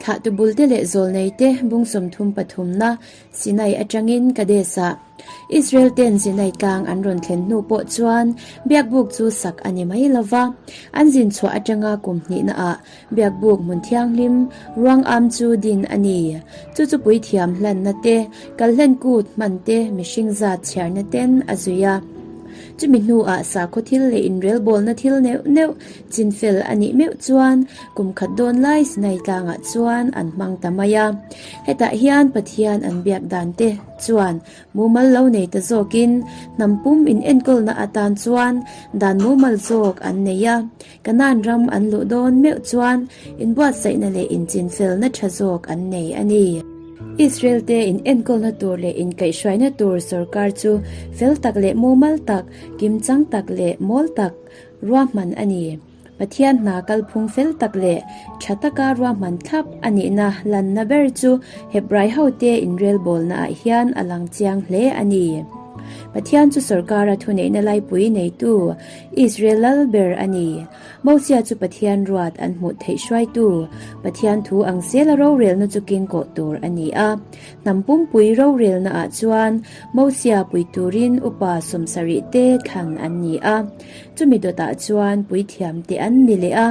Thlahtu bulte leh zawlneite bung 30 pathumna Sinai atangin Kades-ah Israel ten Sinai tlang an rawn thlen hnu pawh chuan biakbuk chu sak a ni mai lo va. An zin chhuah atanga kum hnihnaah biakbuk hmun thianghlim ruang am chu din a ni. Chu chu puithiam hlanna te, kalhlen kut hman te, mihring zat chhiarna ten a zui a. Chumi hnuah sakhaw thil leh inrelbawlna thil neuh neuh Chinfel a nih meuh chuan kum khat dawn lai Sinai tlangah chuan an hmang ta mai a. Hetah hian Pathian an biak dan te chuan mumal lo nei ta zawkin hnam pum inenkawlna atan chuan dan mumal zawk an nei a. Kanaan ram an luh dawn meuh chuan inbuatsaihna leh inchinfelna tha zawk an nei a ni. Israel te inenkawlna tur leh inkaihhruaina tur sorkar chu fel tak leh mumal tak, kimchang tak leh mawl tak, Ruahman a ni. Pathian hna kalphung fel tak leh tha taka ruahman thlap a nihna lanna ber chu Hebrai hote inrelbawlnaah hian a lang chiang hle a ni. Pathian chu sawrkara thuneihna laipui neitu Israel lal ber a ni. Mosia chu Pathian ruat an hmuh theih hruaitu, Pathian thu ang sela rorelna chu keng kawh tur a ni a. Hnam pumpui rorelnaah chuan Mosia pui turin upa 70 te thlan an ni a, chumi dawtah chuan puithiam te an ni leh a.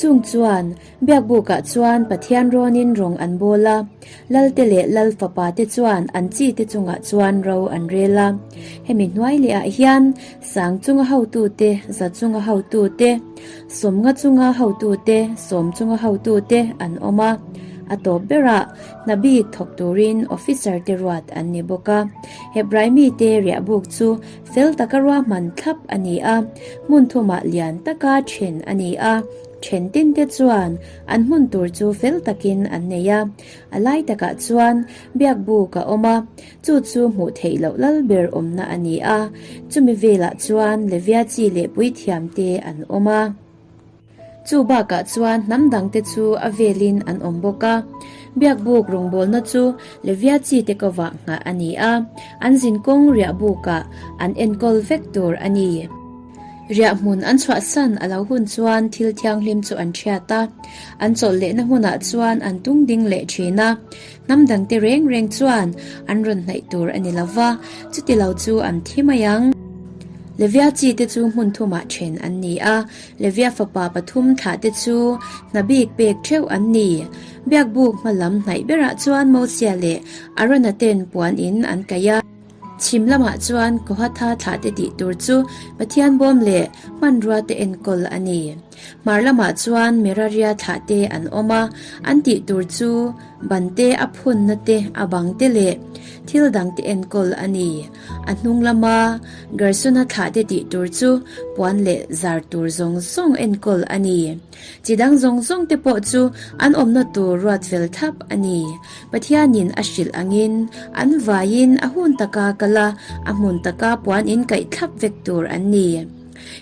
Chung chuan biakbukah chuan Pathian rawnin rawng an bawl a, Lalte leh Lal fapa te chuan an chi te chungah chuan ro an rel a. Hemi hnuai leh ah hian sang chunga hotu te, za chunga hotu te, 50 chunga hotu te, 10 chunga hotu te an awm a. A tawp berah Hna bik thawk turin officer te ruat an ni bawk a. Hebrai mite riahbuk chu fel taka ruahman thlap a ni a, hmun thumah lian taka then a ni a. Then tin te chuan an hmun tur chu fel takin an nei a. A lai takah chuan biakbuk a awm a, chu chu hmuh theih loh lal ber awmna a ni a. Chumi velah chuan Levia chi leh puithiam te an awm a. Chu bakah chuan hnam dangte chu a velin an awm bawk a. Biakbuk rawngbawlna chu Levia chi te kovah nghah a ni a, an zinkawng riahbukah an enkawl vek tur a ni. Riahhmun an chhuahsan a lo hun chuan thil thianghlim chu an thiat a, an chawlh lehna hmunah chuan an tung ding leh thin a. Hnam dangte reng reng chuan an rawn hnaih tur a ni lo va, chuti lo chu an thi mai ang. Levia chi te chu hmun thumah then an ni a, Levia fapa pathum thlah te chu hna bik pek theuh an ni. Biakbuk hma lam hnaih berah chuan Mosia leh Arona ten puan in an kaih a. Chhim lamah chuan Kohatha thlah te tih tur chu Pathian bawm leh hmanrua te enkawl a ni. Hmar lamah chuan Meraria thlah te an awm a, an tih tur chu ban te, a phunna te, a bang te leh thil dang te enkawl a ni. A hnung lama Gersona thlah te tih tur chu puan leh zar tur zawng zawng enkawl a ni. Chi dang zawng zawng te pawh chu an awmna tur ruat fel thlap a ni. Pathianin a hrilh angin an vaiin a hun taka kal a, a hmun taka puan in kaih thlap vek tur an ni.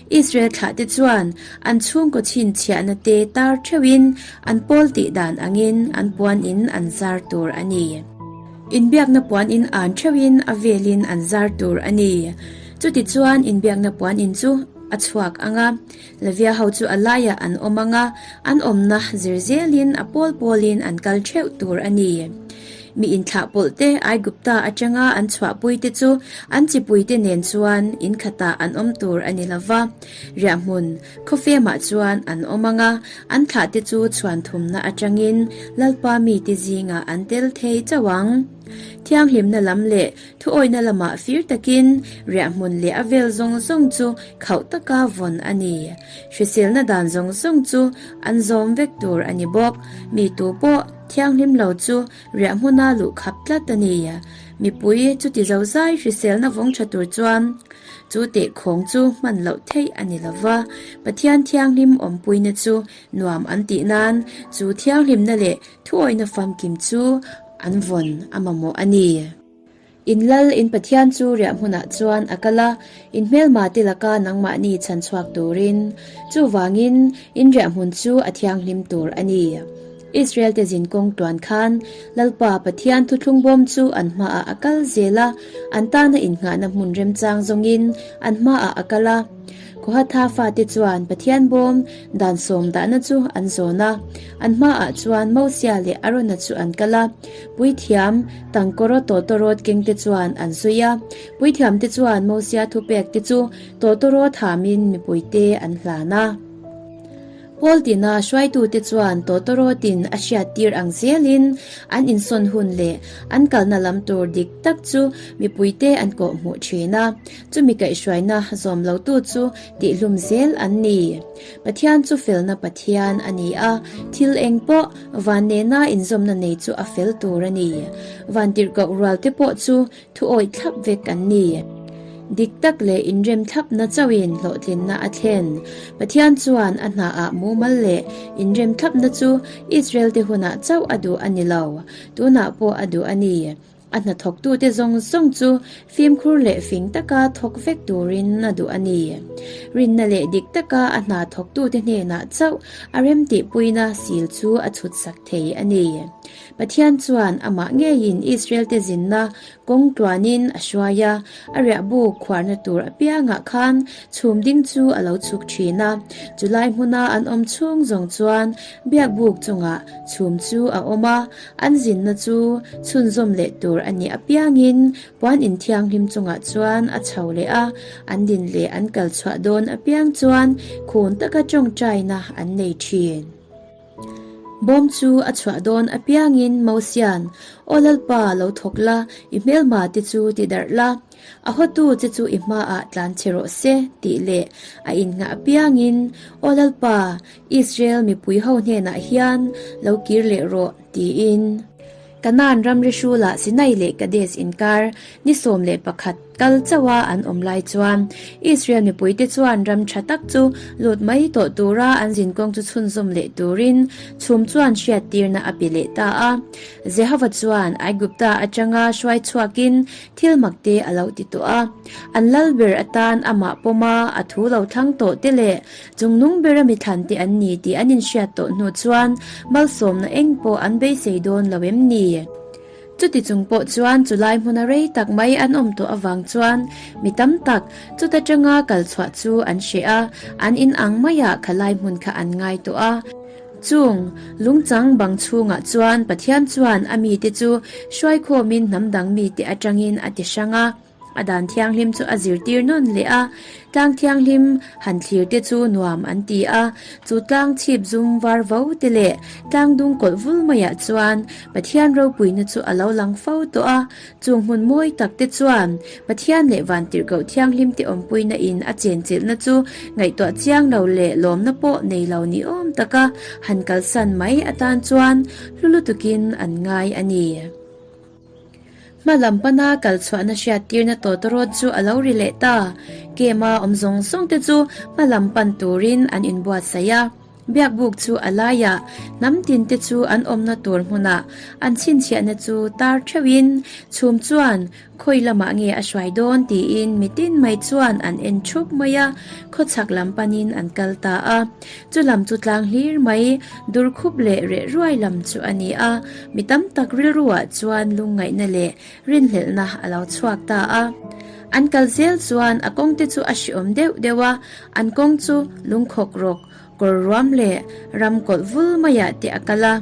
Israel thlah te chuan an chhungkaw chhinchhiahna te tar theuhin an pawl tih dan angin an puan in an zar tur a ni. Inbiakna puan in an theuhin a velin an zar tur a ni. Chutichuan inbiakna puan in chu a chhuak ang a, Levia ho chu a laiah an awm ang a, an awmna zir zelin a pawl pawlin an kal theuh tur a ni. Mi inthlah pawlh te Aigupta atanga an chhuahpui te chu an chipui te nen chuan in khatah an awm tur a ni lo va, riahhmun khawfemah chuan an awm ang a, an thlah te chu chhuan thumna atangin Lalpa mite zingah an tel thei chauh ang. Thianghlimna lam leh thuawihna lamah fir takin riahhmun leh a vel zawng zawng chu khauh taka vawn a ni. Hriselna dan zawng zawng chu an zawm vek tur a ni bawk. Mi tu pawh thianghlim lo chu riahhmuna luh khap tlat a ni. Mipui chuti zozai hriselna vawng tha tur chuan chu tehkhawng chu hman loh theih a ni lo va, Pathian thianghlim awmpuina chu nuam an tih nan chu thianghlimna leh thuawihna famkim chu an vawn a mamawh a ni. In lal in Pathian chu riah hmunah chuan a kal a, in hmelma te laka nangmahni chhan chhuak turin. Chuvangin in riah hmun chu a thianghlim tur a ni. Israel te zinkawng tuan khan Lalpa Pathian thuthlung bawm chu an hmaah a kal zel a, an tana innghahna hmun remchang zawngin an hmaah a kal a. Kohatha fate chuan Pathian bawm dan sawm dahna chu an zawn a. An hmaah chuan Mosia leh Arona chu an kal a. Puithiam tangkawraw tawtawrawt kengte chuan an zui a. Puithiamte chuan Mosia thupekte chu tawtawrawt hamin mipuite an hlan a. Paul tina hruaitute chuan tawtawrawtin a hriattir ang zelin an insawn hun leh an kalna lam tur dik tak chu mipuite an kawhhmuh thin a, chumi kaihhruaina zawm lotu chu tihlum zel an ni. Pathian chu felna Pathian a ni a, thil eng pawh van nena inzawmna nei chu a fel tur a ni. Vantirhkoh rualte pawh chu Thu awih thlap vek an ni. Dik tak leh inrem thlapna chauhin hlawhtlinna a thlen. Pathian chuan a hnaah mumal leh inrem thlapna chu Israel-te hunah chauh a duh a ni lo, tunah pawh a duh a ni. A hnathawktute zawng zawng chu fimkhur leh fing taka thawk vek turin a duh a ni. Rinna leh dik taka a hna thawktute hnenah chauh a remtihpuina sil chu a chhutsak thei a ni. Pathian chuan amah ngeiin Israel-te zinna kawng tluanin a hruai a, a riahbuk khuarna tur apiangah khan chhum ding chu a lo chhuk thin a. Chulai hmuna an awm chhung zawng chuan biakbuk chungah chhum chu a awm a, an zinna chu chhunzawm leh tur a nih apiangin puan inthianghlim chungah chuan a chho leh a, an din leh an kal chhuah dawn apiang chuan khun taka tawngtaina an nei thin. Bawm chu a chhuah dawn apiangin Mosia'n, Aw Lalpa, lo thawk la, i hmelma te chu ti darh la, a hawtu che chu i hmaah tlan che rawh se, tih leh a innghah apiangin, Aw Lalpa, Israel mipui ho hnenah hian lo kir leh rawh, tiin. Kanaan ramri hrulah Sinai leh Kades inkar ni 11 kal chauha an awm lai chuan Israel mipuite chuan ram tha tak chu lut mai tawh tura an zinkawng chu chhunzawm leh turin chhum chuan hriattirna a pe leh ta a. Jehova chuan Aigupta atanga hruai chhuakin thil makte a lo ti tawh a. An lal ber atan amah pawma a thu lo thlang tawh te leh Chungnung bera mi thlan te an ni tih an inhriat tawh hnu chuan malsawmna eng pawh an beisei dawn lo em ni? Chuti chung pawh chuan chulai hmuna rei tak mai an awm tawh avang chuan mi tam tak chuta tanga kal chhuah chu an hreh a, an in ang maiah khalai hmun kha an ngai tawh a. Chung lungchang bang chhungah chuan Pathian chuan a mite chu hruaikhawmin hnam dang mite atangin a ti hrang a. A dan thianghlim chu a zirtir nawn leh a, tlang thianghlim han thlir te chu nuam an ti a, chu tlang chhip zum var vo te leh tlang dung kawlh vul maiah chuan Pathian ropuina chu a lo lang fo tawh a, chung hmun mawi tak te chuan Pathian leh vantirhkoh thianghlim te awmpuina in a chenchilhna chu ngaihtuah chiang lo leh lawmna pawh nei lo ni awm taka han kalsan mai atan chuan hlu lutukin an ngai a ni. Hma lam pana kal chhuahna hriattirna tawtawrawt chu a lo ri leh ta. Kema awm zawng zawng te chu hma lam pan turin an inbuatsaih a. Biakbuk chu a laiah hnam tin te chu an awmna tur hmunah an chhinchhiahna chu tar theuhin chhum chuan khawi lamah nge a hruai dawn tiin mitin mai chuan an en thup mai a, khawchhak lam panin an kal ta a. Chu lam chu tlang hlir mai dur khup leh reh ruai lam chu a ni a. Mi tam tak rilruah chuan lungngaihna leh rinhlelhna a lo chhuak ta a. An kal zel chuan a kawng te chu a hriawm deuh deuh a, an kawng chu lungkhawk rawk, kawr ruam leh ram kawlh vul maiah te a kal a.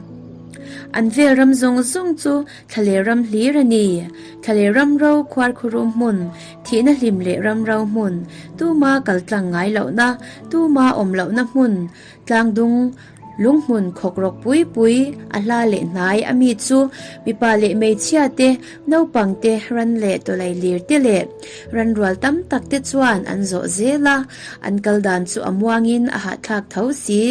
An vel ram zawng zawng chu thlaler ram hlir a ni. Thlaler ram ro khuarkhurum hmun, thihna hlim leh ram ro hmun, tuma kal tlang ngai lohna, tuma awm lohna hmun, tlangdung, Lunghmun khawk rawk pui pui a hla leh hnai a mi chu mipa leh hmeichhia te, naupang te, ran leh tawlai lir te leh ranrual tam tak te chuan an zawh zel a, an kal dan chu a muangin a hahthlak tho si.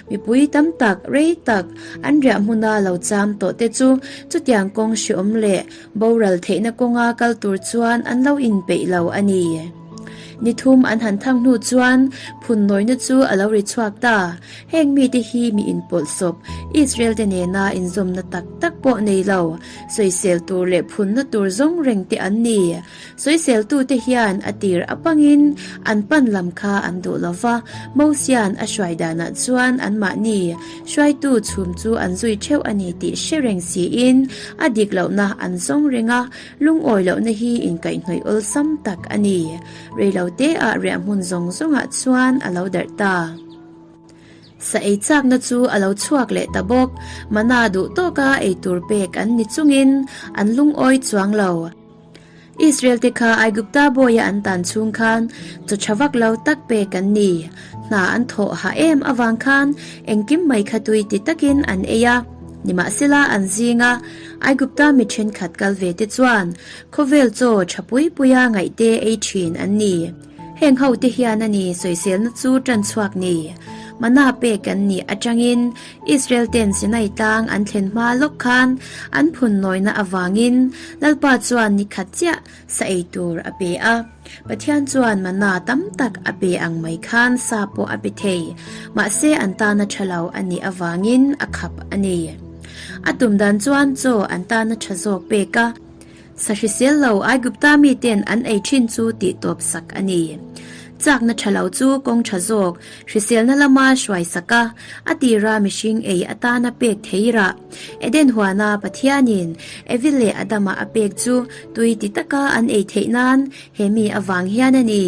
Mipui tam tak, rei tak an riah hmuna lo cham tawh te chu chutiang kawng hriawm leh boral theihna kawnga kal tur chuan an lo inpeih lo a ni. Ni thum an han thang hnu chuan phun nawina chu a lo ri chhuak ta. Heng mite hi mi inpawlhsawp, Israel te nena inzawmna tak tak pawh nei lo, sawisel tur leh phunna tur zawng reng te an ni. Sawiseltute hian a tir apangin an pan lam kha an duh lo va, Mosia'n a hruai danah chuan anmahni hruaitu chhum chu an zui theuh a ni tih hre reng siin a dik lohna an zawng reng a, Lungawi lohna hi inkaihhnawih awlsam tak a ni. Reilo. te ah riah hmun zawng zawngah chuan a lo darh ta. Sa ei chakna chu a lo chhuak leh ta bawk. Mana duh tawka ei tur pek an ni chungin an lungawi chuang lo. Israel te kha Aigupta bawia an tan chhung khan chaw tha vak lo tak pek an ni. Hna an thawh hah em avang khan engkim mai kha tui ti takin an ei a. Nimahsela an zinga Aigupta mi thenkhat kal ve te chuan khawvel chaw tha pui puia ngaihte ei thin an ni. Heng ho te hian a ni sawiselna chu tan chhuak ni. Mana pek an nih atangin Israel ten Sinai tlang an thlen hma lawk khan an phun nawina avangin Lalpa chuan ni khat chiah sa ei tur a pe a. Pathian chuan mana tam tak a pe ang mai khan sa pawh a pe thei. Mahse an tana tha lo a nih avangin a khap a ni. A tum dan chuan chaw an tana tha zawk pek a. Sa hrisel lo Aigupta miten an ei thin chu tih tawp sak a ni. Chakna tha lo chu kawng tha zawk hriselna lama hruai sak a, a tira mihring ei atana pek thei rah. Eden huana Pathianin Evi leh Adama a pek chu tui ti taka an ei theih nan he mi avang hian a ni.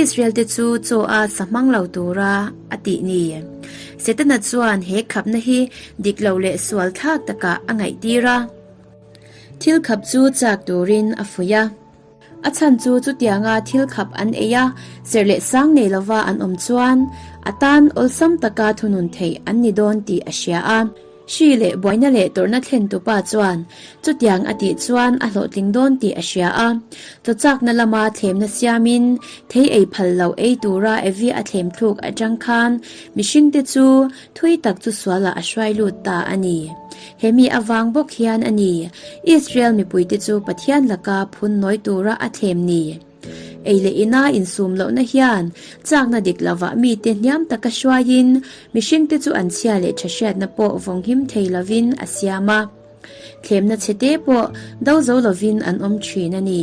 Israel te chu chaw a sa hmang lo tura a tih ni. Setana chuan he khapna hi dik lo leh sual thlak takah a ngaihtir a. Thil khap chu chak turin a fuih a. A chhan chu chutianga thil khap an ei a, serh leh sang nei lova an awm chuan a tan awlsam taka thunun theih an ni dawn tih a hria a. Hri leh buaina leh tawrhna thlentupa chuan chutiang a tih chuan a hlawhtling dawn tih a hria a. Chaw chakna lama thlemna siamin thei ei phal loh ei tura Evi a thlem thluk atang khan mihringte chu Thui tak chu sualah a hruai lut ta a ni. He mi avang bawk hian a ni, Israel mipuite chu Pathian laka phun nawi tura a thlem ni. Ei leh ina insum lohna hian chakna dik lovah mite hniam taka hruaiin mihringte chu an chhia leh tha hriatna pawh vawnghim thei lovin a siam a. Thlemna chhe te pawh do zo lovin an awm thin a ni.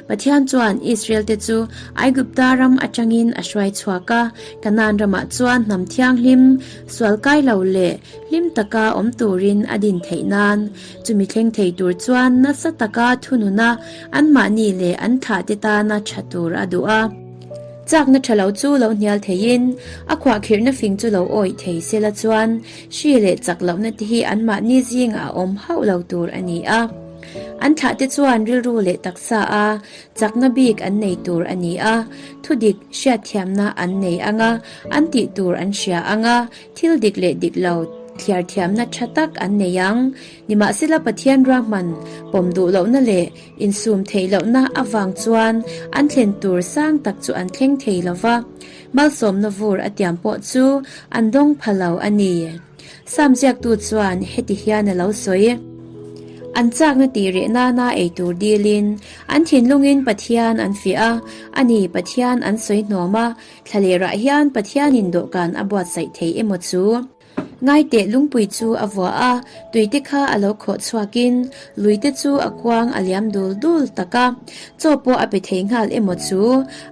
Pathian chuan Israel-te chu Aigupta ram atangin a hruai chhuak a, Kanaan ramah chuan hnam thianghlim, sual kai lo leh hlim taka awm turin a din theih nan. Chumi thleng thei tur chuan nasa taka thununa anmahni leh an thlahte tana tha tur a duh a. Chakna tha lo chu lo hnial theiin a khuahkhirhna fing chu lo awih thei sela chuan Hri leh chak lohna te hi anmahni zingah a awm hauh lo tur a ni a. An thlahte chuan rilru leh taksa a chakna bik an nei tur a ni a, thudik hriatthiamna an nei ang a, an tih tur an hria ang a, thil dik leh dik lo thliar thiamna tha tak an nei ang. Nimahsela Pathian ruahman pawm duh lohna leh insum theih lohna avang chuan an thlen tur sang tak chu an thleng thei lo va. Malsawmna vur a tiam pawh chu an dawng pha lo a ni. Sam ziaktu chuan heti hian a lo sawi. An chakna tih reh nana ei tur dilin an thinlungin Pathian an fiah a, a ni Pathian an sawi hnuam a, thlalerah hian Pathianin dawhkan a buatsaih thei emaw chu. Ngaiteh lungpui chu a vuah a, tuite kha a lo khawh chhuakin luite chu a kuang a liam dul dul tak a. Chaw pawh a pe thei nghal emaw chu,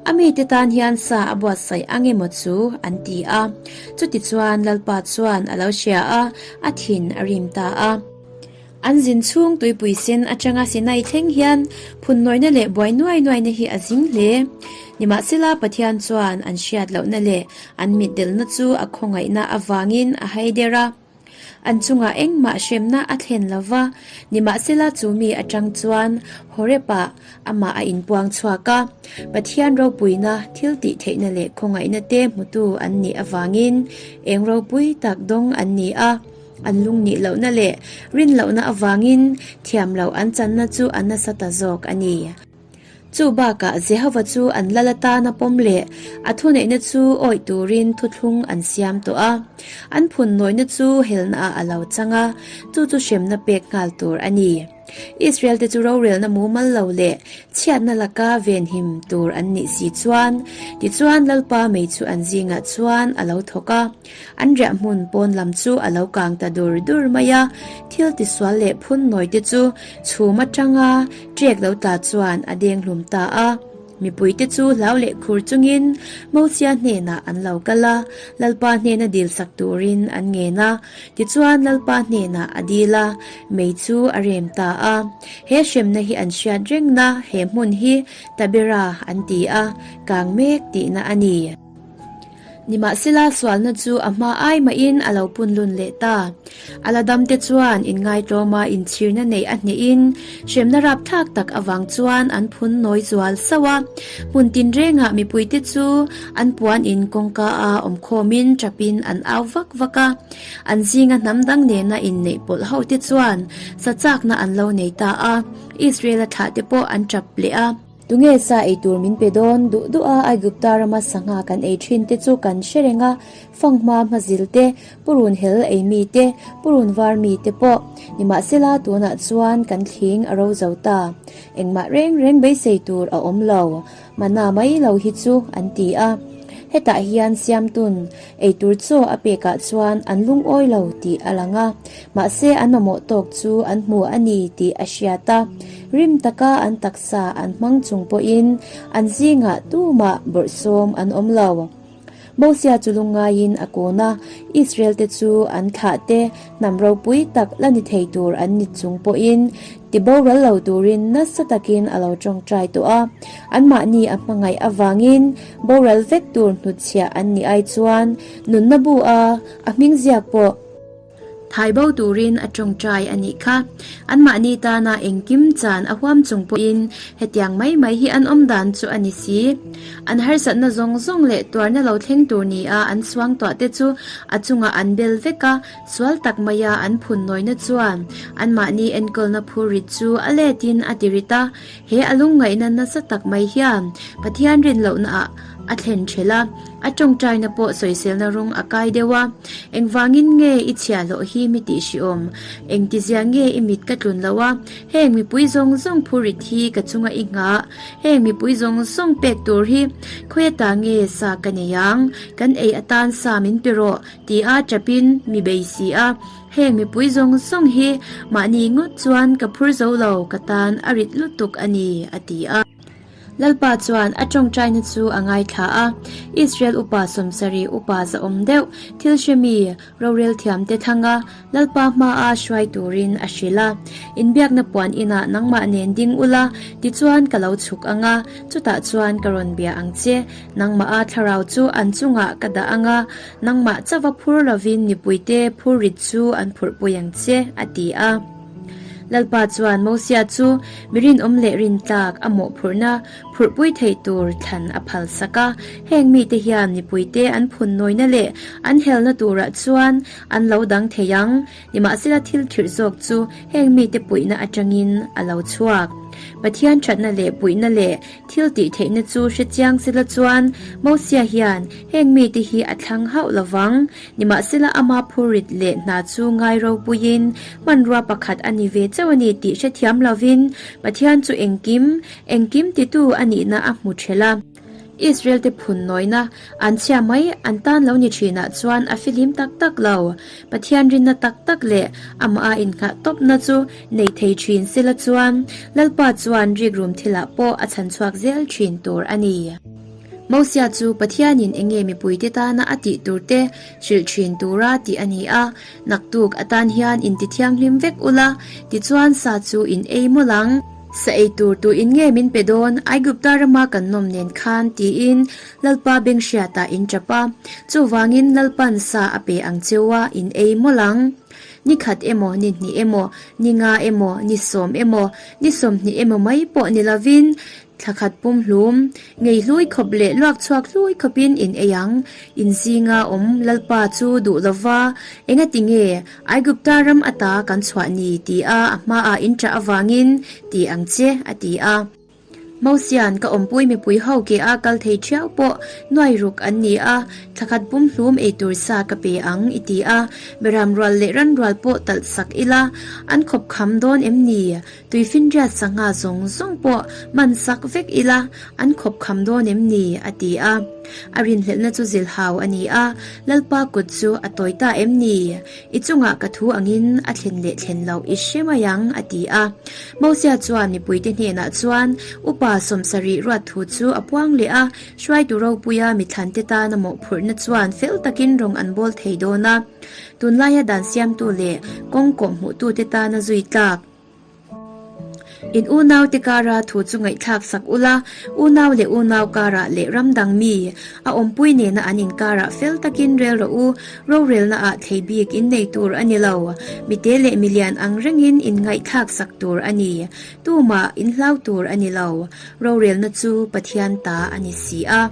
a mite tan hian sa a buatsaih ang emaw chu an ti a. Chutichuan Lalpa chuan a lo hria a, a thin a rim ta a. An zin chhung tuipui sen atanga Sinai thleng hian phunnawina leh buai nuai nuaina hi a zing hle. Nimahsela Pathian chuan an hriat lohna leh an mitdelna chu a khawngaihna avangin a hai der a. An chungah engmah hremna a thlen lo va, nimahsela chu mi atang chuan Horeb-ah amah a inpuang chhuak a. Pathian ropuina, thil tih theihna leh khawngaihna te hmutu an nih avangin eng ropui tak dawng an ni a. An lungnih lohna leh rin lohna avangin thiam loh an channa chu a nasa ta zawk a ni. Chu bakah Jehova chu an lal atana pawm leh a thuneihna chu awih turin thuthlung an siam tawh a. An phun nawihna chu helnaah a lo chang a, chu chu hremna pek nghal tur a ni. Israel-te chu rorelna mumal lo leh chhiatna laka venhim tur an nih si chuan, tichuan Lalpa mei chu an zingah chuan a lo thawk a. An riah hmun pawn lam chu a lo kang ta dur dur mai a, thil tisual leh phun nawi te chu chhum atanga ṭek lo tla chuan a deng hlum ta a. Mipuite chu hlau leh khur chungin Mosia hnenah an lo kal a, Lalpa hnena dilsak turin an ngen a. Tichuan Lalpa hnenah a dil a, mei chu a rem ta a. He hremna hi an hriat rengna he hmun hi Tabera an ti a, kang mek tihna a ni. Nimahsela sualna chu a hma ai mahin a lo pun lun leh ta. A la damte chuan inngaitlawma inchhirna neih a hnehin hremna rapthlak tak avang chuan an phun nawi zual sauh a. Hmun tinrengah mipuite chu an puan in kawngka a awmkhawmin tapin an au vak vak a. An zinga hnam dang nena inneih pawlh ho te chuan sa chakna an lo nei ta a, Israel-a thlahte pawh an tap leh a. Tunge sa ei tur min pe dawn? Duh duh a Aigupta rama sangha kan ei thin te chu kan hre reng a, fanghma hmazil te, purun hel ei mi te, purun var mi te pawh. Nimahsela tunah chuan kan thling a ro zo ta. Engmah reng reng beisei tur a awm lo. Mana mai lo hi chu an ti a. Hetah hian Siamtun eitur chaw a pekah chuan an lungawi lo tih a lang a, mahse an mamawh tawk chu an hmu a ni tih a hriat a. Rim taka an taksa an hmang chung pawhin an zingah tumah bawrhsawm an awm lo. Mosia chu lungngaiin a kawn a, Israel-te chu an thlah te hnam ropui tak la ni thei tur an ni chung pawhin tiboral lo turin nasa takin a lo tawngtai tawh a. Anmahni a hmangaih avangin boral vek tur hnutchhiah an nih ai chuan nunna bu a a hming ziak pawh Thai bo turin a tawngtai a nih kha. Anmahni tana engkim chan a huam chung pawhin hetiang mai mai hi an awm dan chu a ni si. An harsatna zawng zawng leh tuarna lo thleng tur nia an suangtuah te chu a chungah an bel vek a, sual tak maia an phun nawina chuan anmahni enkawlna phurrit chu a letin a ti rit a. He a lungngaihna nasa tak mai hian Pathian rin lohnaah a thlen ṭhelh a, a ṭawngṭaina pawh sawiselna rawng a kai deuh a. Engvangin nge i chhiahhlawh hi mi tih hrihawm? Engtizia nge i mit ka tlun loh a? Heng mipui zawng zawng phurit hi ka chunga i nghah? Heng mipui zawng zawng pek tur hi khawi ata nge sa ka nei ang? Kan ei atan sa min pe rawh, ti a ṭapin mi bei si a. Heng mipui zawng zawng hi mahni ngawt chuan ka phur zo lo, ka tan a rit lutuk a ni, a ti a. Lalpa chuan a tawngtaina chu a ngaithla a, Israel upa sawmsarih upa zahawm deuh thil hremi rorel thiamte thanga Lalpa hmaa hruai turin a hrilh a. Inbiakna puan inah nangmah nen ding ula, tichuan ka lo chhuk ang a, chutah chuan ka rawn bia ang che. Nangmaha thlarau chu an chungah ka dah ang a, nangmah chauva phur lovin mipuite phurrit chu an phurhpui ang che, a ti a. Lalpa chuan Mosia chu mi rinawm leh rintlak a mawhphurhna phurhpui theih tur thlan a phal sak a. Heng mite hian mipuite an phun nawina leh an helna turah chuan an lo dang thei ang. Nimahsela thil khirh zawk chu heng mite puihna atangin a lo chhuak. Pathian thatna leh puihna leh thil tih theihna chu hre chiang sela chuan Mosia hian heng mite hi a thlang hauh lovang. Nimahsela ama phurrit leh hna chu ngai ropuiin hmanrua pakhat a ni ve chauh a ni tih hrethiam lovin Pathian chu engkim, engkim titu a nihna a hmu ṭhelh a. Israel-te phun nawina an chhia mai an tan lo ni ṭhinah chuan a fihlim tak tak lo. Pathian rinna tak tak leh amah a innghah tawpna chu nei thei ṭhin sela chuan Lalpa chuan rikrum thilah pawh a chhan chhuak zel ṭhin tur a ni. Mosia chu Pathianin enge mipuite tana a tih turte hrilh thin tura tih a ni a, Naktuk atan hian inti thianghlim vek ula, tichuan sa chu in ei mawlh ang. Sa ei tur tuin nge min pe dawn, Aigupta rama kan nawm nen khan, tiin Lalpa beng hriatah in tap a. Chuvangin Lalpan sa a pe ang cheu a, in ei mawlh ang. Ni khat emaw, ni hnih emaw, ni nga emaw, ni sawm emaw, ni 20 emaw mai pawh ni lovin, Thla khat pum hlum, ngei hlui khawp leh luak chhuak hlui khawpin in ei ang. In zinga awm Lalpa chu duh lova, engati nge Aigupta ram ata kan chhuah ni tia a hmaah in ṭah avangin ti ang che, a ti a. Mosia'n ka awmpui mipui ho ke a kal thei ṭhiau pawh nuai ruk an ni a, thla khat pum hlum ei tur sa ka pe ang i ti a, beram rual leh ran rual pawh talh sak ila, an khawp kham dawn em ni? Tuifinriat sangha zawng zawng pawh man sak vek ila an khawp kham dawn em ni? a ti a. A rinhlelhna chu zilhau a ni a, Lalpa kut chu a tawi ta em ni? I chungah ka thu angin a thlen leh thlen loh i hre mai ang, a ti a. Mosia chuan mipuite hnenah chuan upa sawmsarih ruat thu chu a puang leh a, hruaitu ropuia mithlante tana mawhphurhna chuan fel takin rawng an bawl thei dawn a. Tunlaia dan siamtu leh kawng kawhhmuhtute tana zui tlak. In unaute kara thu chu ngaihthlak sak ula, unau leh unau karah leh ram dang mi, a awmpui nena an inkarah fel takin rel rawh u, rorelna ah thlei bik in nei tur a ni lo, mite leh milian ang rengin in ngaihthlak sak tur a ni, tumah in hlau tur a ni lo, rorelna chu Pathian ta a ni si a.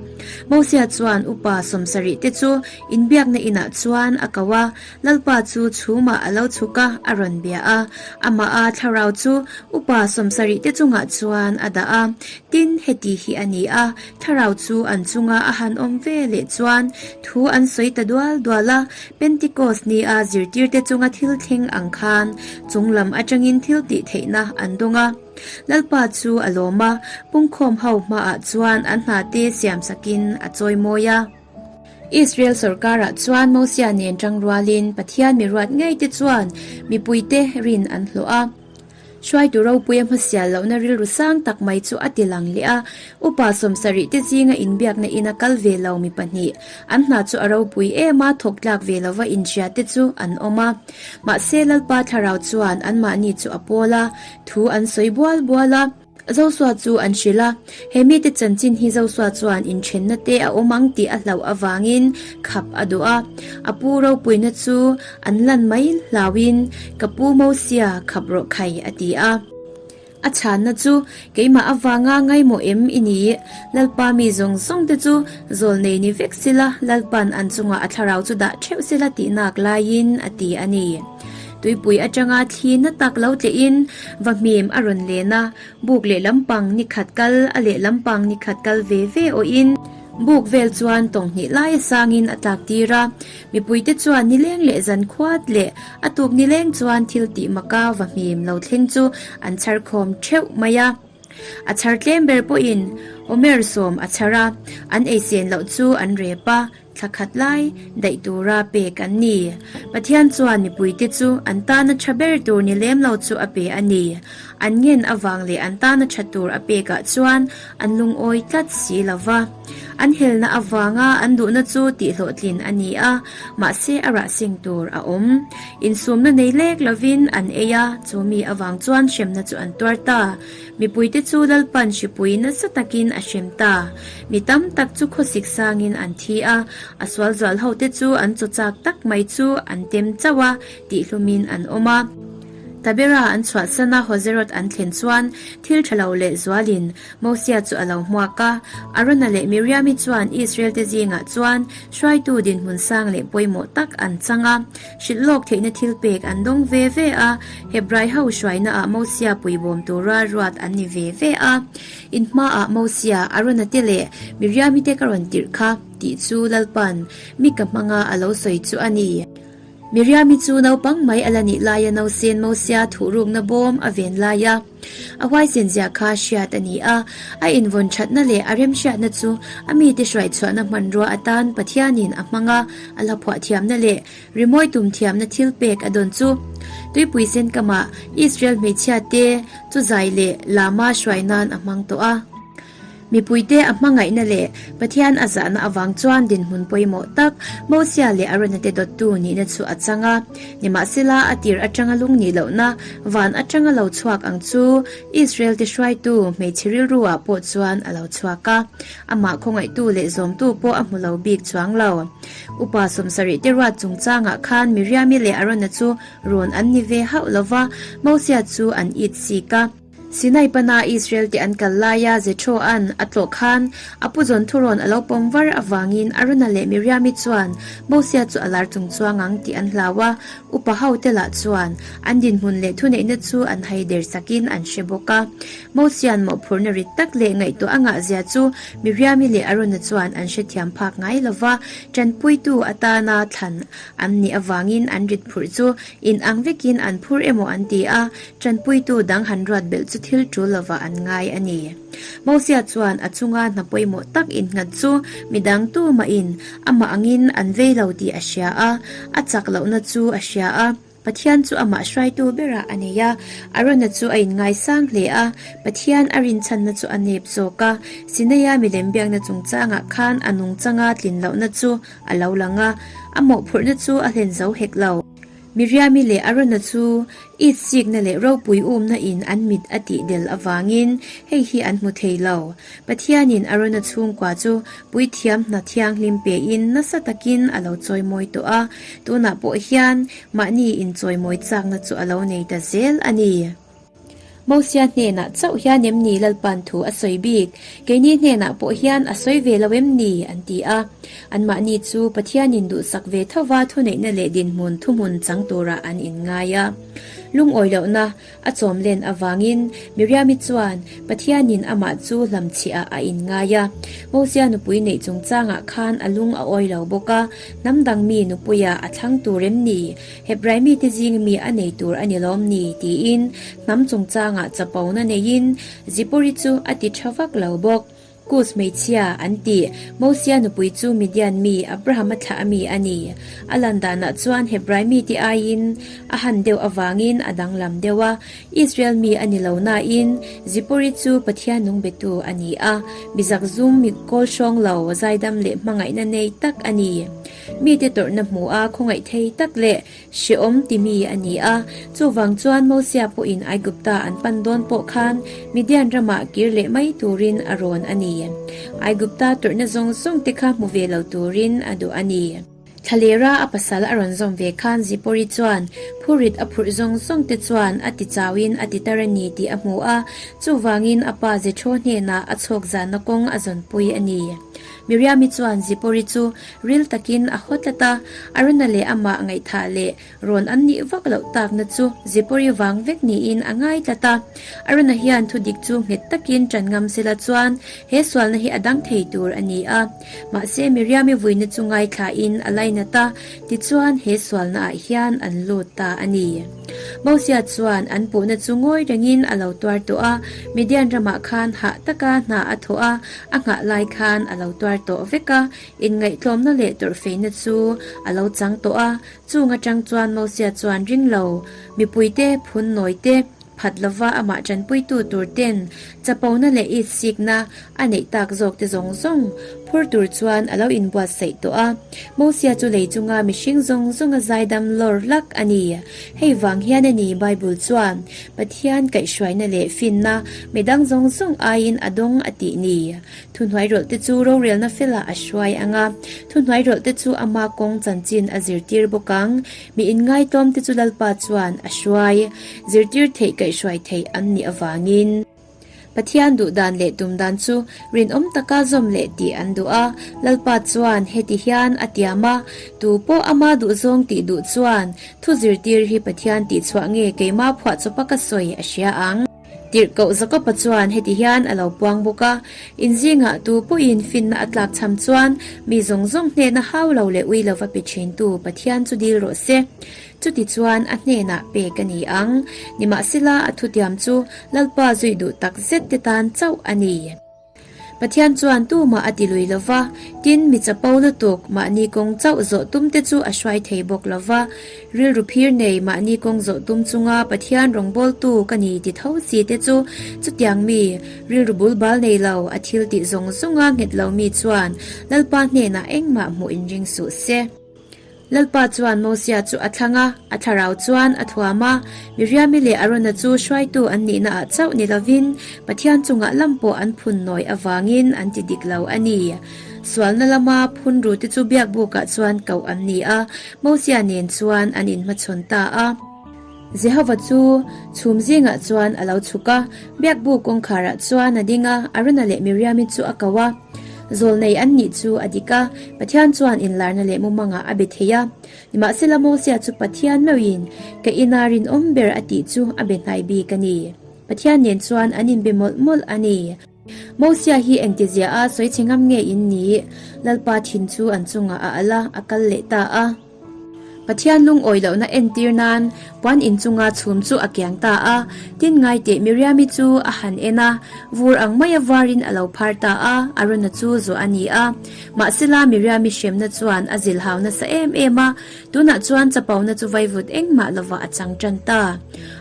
Mosia chuan upa sawmsarih te chu inbiakna inah chuan a ko a, Lalpa chu chhumah a lo chhuk a, a rawn bia a. Amah a thlarau chu upa sawmsarih te chungah chuan a dah a. Tin, heti hi a ni a, thlarau chu an chunga a han awm ve leh chuan thu an sawi ta dual dual a, Pentikos nia zirtirte chunga thil thleng ang khan chung lam atangin thil tih theihna an dawng a. Lalpa chu a lawm a, pungkhawm ho hmaah chuan an hnate siamsakin a chawimawi a. Israel sorkarah chuan Mosia nen tangrualin Pathian mi ruat ngeite chuan mipuite rin an hlawh a. Hruaitu ropuia hmasial lohna rilru sang tak mai chu a ti lang leh a. Upa sawmsarih te zinga inbiakna ina kal ve lo mi pahnih, an hna chu a ropui em a, thawk tlak ve lova inhria te chu an awm a. Mahse Lalpa thlarau chuan anmahni chu a pawl a, thu an sawi bual bual a. Zosua chu an hrilh a, he mite chanchin hi Zosua chuan inthenna te a awm ang tih a hlauh avangin khap a duh a. A pu ropuina chu an lan mai hlauhin, Ka pu Mosia, khap rawh khai, a ti a. A chhanna chu, Keimah avanga ngaimawh em i ni? Lalpa mi zawng zawng te chu zawlnei ni vek sila, Lalpa'n an chungah a thlarau chu dah theuh sila tih nak laiin, a ti a ni. Tuipui atanga thli na tak lo tlehin va hmim a rawn len a, buk leh lampang ni khat kal a leh lampang ni khat kal ve ve awhin buk vel chuan tawng hnih lai a sangin a tlak tir a. Mipuite chuan nileng leh zan khuat leh a tuk nileng chuan thil tih maka va hmim lo thleng chu an chhar khawm theuh mai a. A chhar tlem ber pawhin Omer sawm a chhar a, an eisen loh chu an rep a. Thla khat lai daih tura pek an ni. Pathian chuan mipuite chu an tana tha ber tur ni lem lo chu a pe a ni. An ngen avang leh an tana tha tur a pekah chuan an lungawi tlat si lo va. An helna avanga an duhna chu tihhlawhtlin a ni a, mahse a rah seng tur a awm. Insumna nei lek lovin an ei a, chu mi avang chuan hremna chu an tuar ta. Mipuite chu Lalpan hripui nasa takin a hrem ta. Mi tam tak chu khawsik sangin an thi a, a sual zual hote chu an chaw chak tak mai chu an tem chauh a, tihhlumin an awm a. Tabera an chhuahsan a Hozeroth an thlen chuan thil tha lo leh zualin Mosia chu a lo hmuak a. Arona leh Miriami chuan Israelte zingah chuan hruaitu dinhmun sang leh pawimawh tak an chang a. Hrilh lawk theihna thil pek an dawng ve ve a, Hebrai ho hruainaah Mosia puibawm tura ruat an ni ve ve a. In hmaah Mosia, Arona te leh Miriami te ka rawn tirh kha, tih chu Lalpa'n mi ka hmanga a lo sawi chu a ni. Miriami chu naupang mai a la nih laia nausen Mosia thuhrukna bawm a ven lai a. A huaisen zia kha hriat a ni a, a invawn thatna leh a remhriatna chu a mite hruaichhuahna hmanrua atan Pathianin a hmang a, a la phuah thiamna leh rimawi tum thiamna thil pek a dawn chu. Tuipui sen kamah Israel hmeichhiate chu zai leh lama hruai nan a hmang tawh a. Mipuite a hmangaihna leh Pathian a zahna avang chuan dinhmun pawimawh tak Mosia leh Arona te dawttu nihna chu a chang a. Nimahsela, a tir atanga lung nih lohna van atanga lo chhuak ang chu Israel te hruaitu hmeichhe rilru ah pawh chuan a lo chhuak a. Amah khawngaihtu leh zawmtu pawh a hmu lo bik chuang lo. Upa sawmsarih te ruat chungchangah khan Miriami leh Arona chu rawn an ni ve hauh lova, Mosia chu an it sik a. Sinai pana Israel te an kal laia Jethro-a'n a tlawh khan a pu zawn thurawn a lo pawm var avangin Arona leh Miriami chuan Mosia chu a lar chung chuang ang tih an hlau a, upa ho te lah chuan an dinhmun leh thuneihna chu an hai der sakin an hre bawk a. Mosia'n mawhphurhna rit tak leh ngaihtuah a ngahzia chu Miriami leh Arona chuan an hrethiam phak ngai lo va, tanpuitu atana thlan an nih avangin an rit phurh chu inang vekin an phur emaw an ti a, Tanpuitu dang han ruat belh chu. thil tul lovah an ngai a ni. Mosia chuan a chunga hna pawimawh tak innghat chu midang tumahin amah angin an vei lo tih a hria a, a chak lohna chu a hria a. Pathian chu amah hruaitu berah a nei a, Arona chu a inngaisang hle a, Pathian a rinchhanna chu a nep zawk a, Sinaia milem biakna chungchangah khan a nungchanga tlin lohna chu a lo lang a, a mawhphurhna chu a hlen zo hek lo. Miriami leh Arona chu it sikna leh ropui umna in an mit a tih del avangin hei hi an hmu thei lo. Pathianin Arona chhungkua chu puithiam hna thianghlim pein nasa takin a lo chawimawi tawh a, tunah pawh hian mahni inchawimawi chakna chu a lo nei ta zel a ni. Mosia hnenah chauh hian em ni Lalpa'n thu a sawi bik? Keini hnenah pawh hian a sawi ve lo em ni? an ti a. Anmahni chu Pathianin duhsak ve thova thuneihna leh dinhmun thuhmun chang turah an inngai a. Lungawi lohna a chawm len avangin Miriami chuan Pathianin amah chu hlamchhiah a inngai a. Mosia nupui neih chungchangah khan a lung a awi lo bawk a, hnam dang mi nupuia a thlang tur em ni? Hebrai mite zing mi a nei tur a ni lawm ni? tiin hnam chungchangah chapona neiin Zipori chu a ti tha vak lo bawk. Kus hmeichhia an ti. Mosia nupui chu Midian mi Abrahama thlah a mi a ni. A lan danah chuan Hebrai mite aiin a han deuh avangin a danglam deuh a. Israel mi a ni lo nain Zipori chu Pathian nung betu a ni a. Mi zakzum, mi kawl hrawng lo, zaidam leh hmangaihna nei tak a ni. Mite tawrhna hmu a khawngaih thei tak leh hrehawm ti mi a ni a. Chuvang chuan Mosia pawhin Aigupta an pan dawn pawh khan Midian ramah kir leh mai turin a rawn a ni. Aigupta tawrhna zawng zawng te kha hmu ve lo turin a duh a ni. Thlalera a pasal a rawn zawm ve khan Zipori chuan phurit a phurh zawng zawng te chuan a ti chauin a ti tar a ni tih a hmu a, chuvangin a pa Jethro hnenah a chhawk zanna kawng a zawnpui a ni. Miriami chuan Zipori chu ril takin a haw tlat a, Arona leh amah ngaihthah leh rawn an nih vak loh takna chu Zipori vang vek niin a ngai tlat a. Arona hian thudik chu nghet takin ṭan ngam sela chuan he sualna hi a dang thei tur a ni a. Mahse Miriami vuina chu ngaithlain a lainat a, tichuan he sualnaah hian an lut ta a ni. Mosia chuan an puhna chu ngawi rengin a lo tuar tawh a, Midian ramah khan hah taka hna a thawh a, a nghah lai khan a lo tuar tawh vek a, inngaihtlawmna leh tawrhfeina chu a lo chang tawh a, chung atang chuan Mosia chuan ring lo, mipuite phun nawi te, phat lova amah tanpuitu tur ten chapona leh itsikna a neih tak zawk te zawng zawng phur tur chuan a lo inbuatsaih tawh a. Mosia chu lei chunga mihring zawng zawnga zaidam lawr hlak a ni. Hei vang hian a ni Bible chuan Pathian kaihhruaina leh finna midang zawng zawng aiin a dawng a tih ni. Thuhnuairawlh te chu rorelna felah a hruai ang a, thuhnuairawlh te chu ama kawng chanchin a zirtir bawk ang. Mi inngaitawm te chu Lalpa chuan a hruai, zirtir theih kaihhruai theih an nih avangin. Pathian duh dan leh tum dan chu rinawm taka zawm leh tih an duh a. Lalpa chuan heti hian a tiam a, Tu pawh ama duhzawng tih duh chuan thu zirtir hi Pathian tihchhuah nge keimah phuahchawpa ka sawi a hria ang. Tirhkoh Jakoba chuan heti hian a lo puang bawk a, In zingah tu pawhin finna a tlak cham chuan mi zawng zawng hnehna hau lo leh ui lova pe thintu Pathian chu dil rawh se. Chutichuan a hnenah pek a ni ang. Nimahsela a thutiam chu Lalpa zui duh tak zet te tan chauh a ni. Pathian chuan tumah a ti lui lo va, tin mi chapo lutuk mahni kawng chauh zawh tum te chu a hruai thei bawk lo va. Rilru phir nei mahni kawng zawh tum chunga Pathian rawngbawltu ka ni ti tho si te chu chutiang mi rilru bul bal nei lo a thil tih zawng zawnga nghet lo mi chuan Lalpa hnenah engmah hmuh inring suh se. Lalpa chuan Mosia chu a thlang a, a thlarau chuan a thuam a. Miriami leh Arona chu hruaitu an nihna ah chauh ni lovin Pathian chungah lam pawh an phun nawi avangin an ti dik lo a ni. Sualna lama phun rute chu biakbukah chuan koh an ni a, Mosia nen chuan an inhmachhawn ta a. Jehova chu chhum zingah chuan a lo chhuk a, biakbuk kawngkharah chuan a ding a, Arona leh Miriami chu a ko a. Zawlnei an nih chu a dik a, Pathian chuan inlarna leh mumangah a be thei a. Nimahsela Mosia chu Pathian meuhin ka ina rinawm ber a tih chu a be hnai bik a ni. Pathian nen chuan an inbe mawlh mawlh a ni. Mosia hi engtizia a sawi chhe ngam nge in ni? Lalpa thin chu an chungah a al a, a kal leh ta a. Pathian lungawi lohna entir nan puan inchunga chhum chu a kiang ta a. Tin ngaiteh Miriami chu a han en a, vur ang maia varin a lo phar ta a, Arona chu zuah a ni a. Mahsela Miriami hremna chuan a zilhau nasa em em a, tunah chuan chapona chu vaivut engmah lovah a chang tan ta.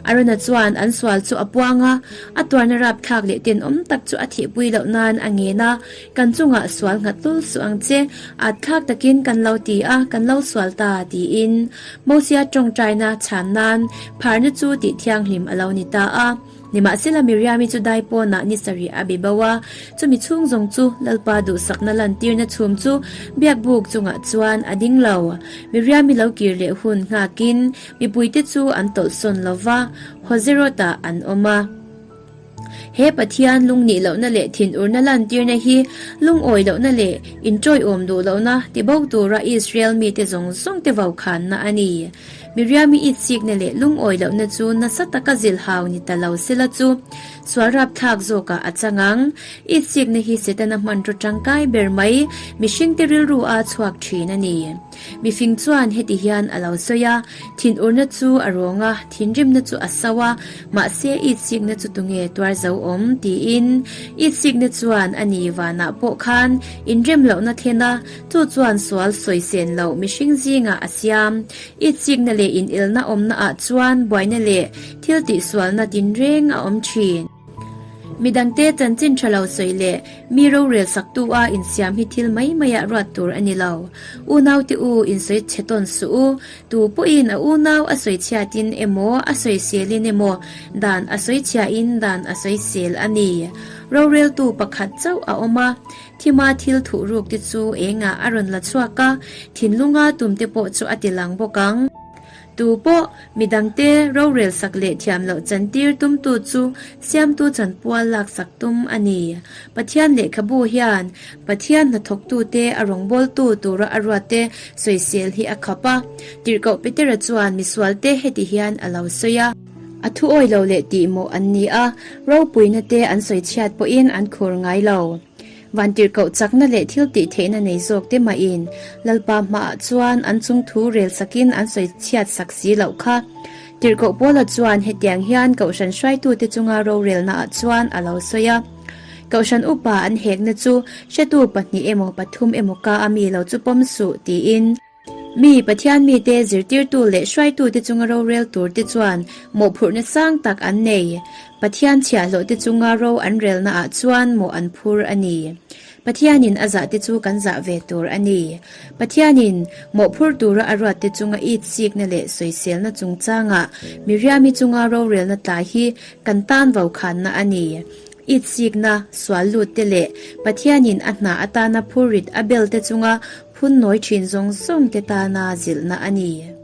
Arona chuan an sual chu a puang a, a tuarna rapthlak leh tenawm tak chu a thihpui loh nan a ngen a, Kan chungah sual nghat lul suh ang che, at thlak takin kan lo ti a, kan lo sual ta, tiin Mosia tawngtaina chhan nan pharna chu tih thianghlim a lo ni ta a. Nimahsela Miriami chu dai pawnah ni sarih a be bo a, chumi chhung zawng chu Lalpa duhsakna lantirna chhum chu biakbuk chungah chuan a ding lo. Miriami lo kir leh hun nghakin mipuite chu an tawlhsawn lo va, Hozeroth-ah an awm a. He Pathian lungnih lohna leh thinurna lantirna hi lungawi lohna leh inṭawiawm duh lohna tibo tura Israel mite zawng zawngte vokhanna a ni. Miriami itsikna leh lungawi lohna chu nasa taka zilhau ni ta lo sela chu sual rapthlak zawkah a chang ang. Itsikna hi Setana hmanraw tangkai ber mai mihringte rilru a chhuak thin a ni. Mifing chuan heti hian a lo sawi a, Thinurna chu a rawng a, thinrimna chu a so a, mahse itsikna chu tunge tuar zo awm? tiin. Itsikna chuan a ni vanah pawh khan inrem lohna thlen a, chu chuan sual sawi sen loh mihring zingah a siam. Itsikna leh inelna awmna ah chuan buaina leh thil tihsualna tinreng a awm thin. Midangte chanchin tha lo sawi leh mi rorel saktu a insiam hi thil mai maiah ruat tur a ni lo. Unaute u insawi chhe tawn suh u, tu pawhin a unau a sawi chhiatin emaw a sawiselin emaw dan a sawi chhiain dan a sawisel a ni. Roreltu pakhat chauh a awm a, thima thil thuh ruk te chu engah a rawn la chhuak a, thinlunga tumte pawh chu a ti lang bawk ang. Tu pawh midangte rorel sak leh thiam loh chantir tumtu chu siamtu chanpual laksak tum a ni. Pathian lehkhabu hian Pathian hnathawktute a rawngbawltu tura a ruatte sawisel hi a khap a. Tirhkoh Petera chuan misualte heti hian a lo sawi a. A thu awi lo leh tih mawh an ni a, ropuina te an sawi chhiat pawhin an khur ngai lo. Vantirhkoh chakna leh thil tih theihna nei zawk te mahin Lalpa hmaah chuan an chung thu rel sakin an sawi chhiat sak si loh kha. Tirhkoh Paula chuan hetiang hian Kohhran hruaitute chunga rorelnaah chuan a lo sawi a, Kohhran upa an hekna chu hretu pahnih emaw pathum emaw ka a mi lo chu pawm suh, tiin. Mi, Pathian mite, zirtirtu leh hruaitute chunga rorel turte chuan mawhphurhna sang tak an nei. Pathian chhiahhlawhte chunga ro an relnaah chuan mawh an phur a ni. Pathianin a zahte chu kan zah ve tur a ni. Pathianin mawhphur tura a ruatte chunga itsikna leh sawiselna chungchangah Miriami chunga rorelna tla hi kan tan vokhanna a ni. Itsikna, sual lutte leh Pathianin a hna atana phurrit a belte chunga Phun nawi thin zawng zawng te tana zilhna a ni.